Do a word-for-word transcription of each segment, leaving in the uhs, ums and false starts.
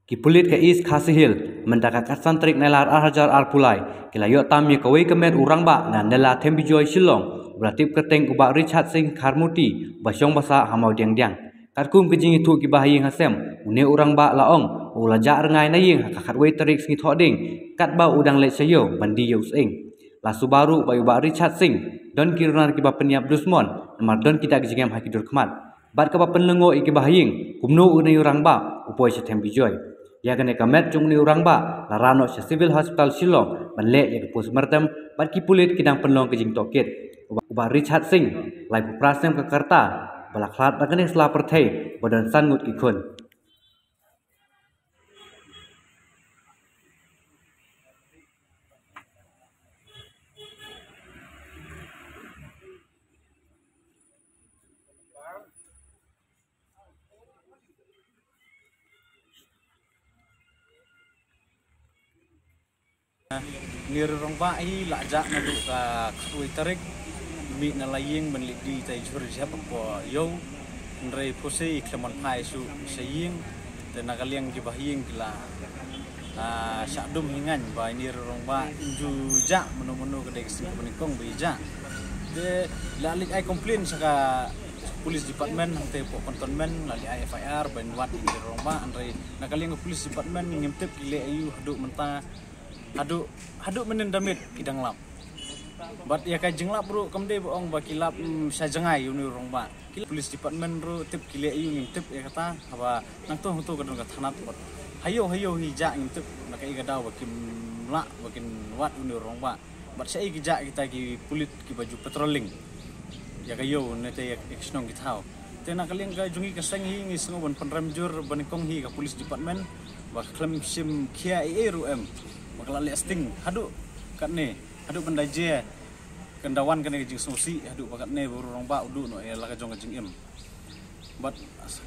Ki pulit ka East Khasi Hills mynta ka khatsan tarik Nailar ar hajar arphew lai ki la ïoh tam ïa kawei ka met u rangbah na Nella Thembijoy Shillong, u ba la tip kyrteng u Bah Richard Singh Kharmuti, u ba shong ba sah ha Mawdiangdiang. Katkum ka jingïathuh ki bahaïing hasem, une u rangbah la ong u la jah rngai na ïing ha ka khatwei tarik sngi Thohdieng katba u dang leit sha ïew ban die ïa u sying. La suba ruh ba ïa u Bah Richard Singh don ki runar kiba pynïap dusmon namar don ki dak jingem ha ki dur khmat. Bad kaba pynlyngngoh ïa ki bahaïing kumno une u rangbah u poi sha Thembijoy. Ïa kane ka met jong une u rangbah la rah noh sha Civil Hospital Shillong ban leh ïa ka postmortem, bad ki pulit ki dang pynlong ka jingtohkit. U Bah, u Bah Richard Singh, laiphew phra snem ka rta, ba la khlad na kane ka sla pyrthei ba don san ngut ki khun. Une u rangbah hi la jah naduh ka khatwei tarik, mih na la ïing ban leit die tai jhur jhep hapoh ïew. Hynrei phusi khlem wan phai shuh sha ïing. Te na ka liang ki bahaïing ki la, ah, shah dum hi ngan ba une u rangbah un ju jah, mano mano ka dei ka sing kaba nyngkong ba i jah. Te la leit ai complain sha ka police department hangtei hapoh cantonment, la leit ai F I R ban wad une u rangbah, hynrei na ka liang ka police department ngim tip ki leh aïu haduh mynta, haduh, haduh mynnin da miet ki dang lap. Bad ïa ka jinglap ruh kam dei ba ong ba ki lap, mm, sha jngai ïa une u rangbah. Ki police department ruh tip ki leh aïu ngim tip ïa kata, haba nangto hangto ka don ka thanat bad ha ïew ha ïew hi jah ngim tip na kaei ka daw ba kim lah ba kin wad une u rangbah. Bad shaei ki jah kita ki pulit kiba ju patrolling ïa ka ïew ne te ïa ka shnong ki thaw. Te na ka liang ka jong ngi ka seng hi ngi sngew ban pynrem jur ba nyngkong hi ka police department ba khlem shim khia ei ei ruh em ba ka la leh sting haduh katne, haduh ban da jia, kan da wan kane ka jingsngewsih haduh ba katne ba u rangbah u duh noh ïa la ka jong ka jingim. Bad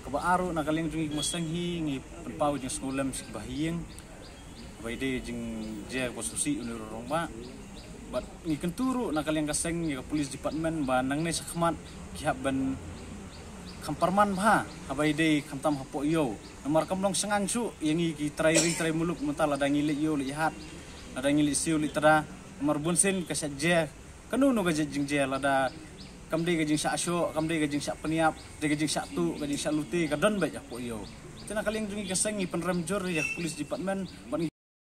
kaba ar ruh na ka liang jong ngi ka seng hi ngi pynpaw jingsngewlem sha ki bahaïing. Ba i dei jingjia kaba sngewsih une u rangbah. Bad ngi kyntu ruh na ka liang ka seng ïa ka police department ba nangne shakhmat ki hap ban kham pyrman bha haba i dei khamtam hapoh ïew. Namar kam long shngain shuh ïa ngi ki trai ri trai muluk mynta lada ngi leit ïew leit hat, lada ngi leit siew leit tda. Namar bunsien ka shah jia kano kano ka jait jingjia, lada kam dei ka jingshah shoh, kam dei ka jingshah pynïap, dei ka jingshah tuh, ka jingshah lute, ka don beit hapoh ïew. Te na ka liang jong ngi ka seng ngi pynrem jur ïa ka police department bad ngi